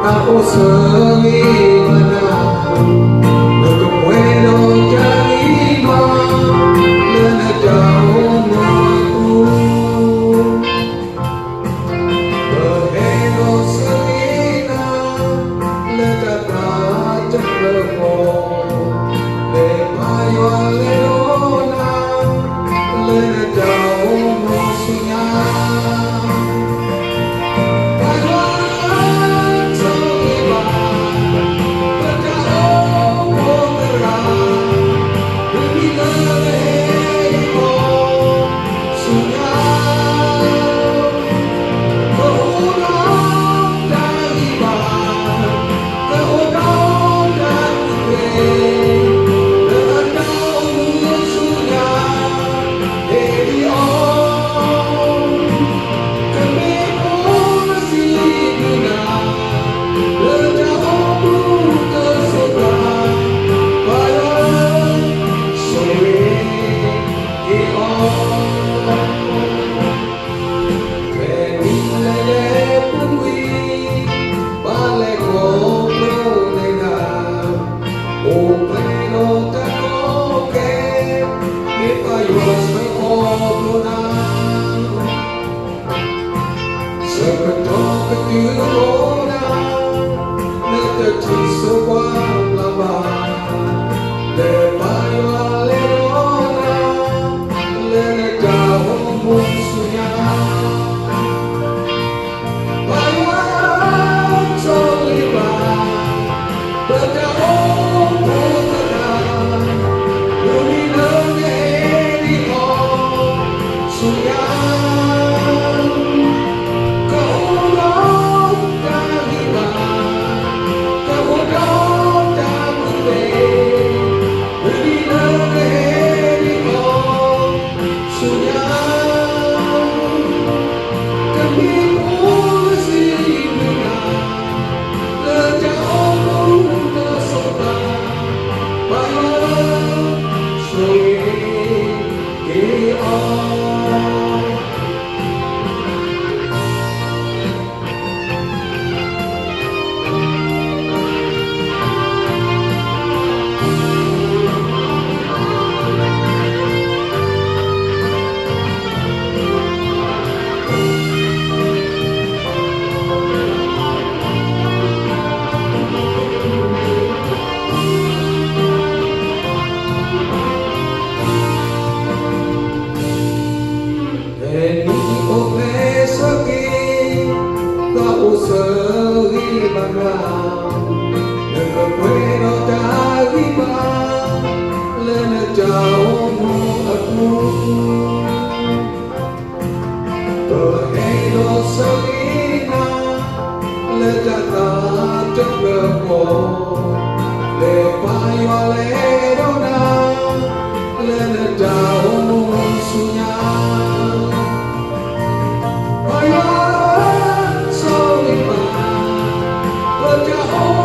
အိၣ်ဆၢဂ့ၤမနၤ, နကပှဲၤဒီးတၢ်ဂံၢ်ဘါ, လၢနတၢ်အိၣ်မူအပူၤ ပဟဲဒီးဆၢဂ့ၤနၤ, လၢတၢ်သးတဖျၢၣ်ဃီ, လဲၤပၢ်ယွၤလဲၤဒီးနၤ, လၢနတၢ်အိၣ်မူဆူညါ ဖဲနံၤလဲၤလဲၤပူၤကွံာ်, ဘၣ်လဲၤခီဖျိလဲၤနၤ, အိၣ်ဖျဲၣ်ဒီးတၢ်ကီခဲ, မ့ၢ်ပၢ်ယွၤဆၢခီဖျိနၤ ဆၢကတီၢ်ကတုၤအိၣ်နၤ, နတထံၣ်ဆိပှၤလၢ်ဘၣ်, လဲၤပၢ်ယွၤလဲၤဒီးနၤ, လၢနတၢ်အိၣ်မူဆူညါ ပၢ်ယွၤဆိၣ်ဂ့ၤဘၣ် ပတၢ်အိၣ်မူသရၣ်, မုၢ်နံၤလၢနဟဲဒံးအီၤဆူညါ, ကအိၣ်ဒီးတၢ်ဂံၢ်ဘါ, ကအိၣ်ဒီးတၢ်မုာ်သ့, မုၢ်နံၤလၢနဟဲဒံးအီၤ ဆူညါ ကမ့ၢ်ဖိလၢစံးဘျုးနၤ, လၢတၢ်အိၣ်မူလၢစီၤပၤ, ပၢ်ယွၤဆိၣ်ဂ့ၤက့ၤအီၤ ဖဲနံၤအိၣ်ဖျဲၣ်ဆၢက့ၤ, သးအိၣ်ဆၢဂ့ၤဘၣ်နၤ, နကပှဲၤဒီးတၢ်ဂံၢ်ဘါ, လၢနတၢ်အိၣ်မူအပူၤ ပဟဲဒီးဆၢဂ့ၤနၤ, လၢတၢ်သးတဖျၢၣ်ဃီ, လဲၤပၢ်ယွၤလဲၤဒီးနၤ, လၢနတၢ်အိၣ်မူဆူညါ ပၢ်ယွၤဆိၣ်ဂ့ၤဘၣ် ပတၢ်အိၣ်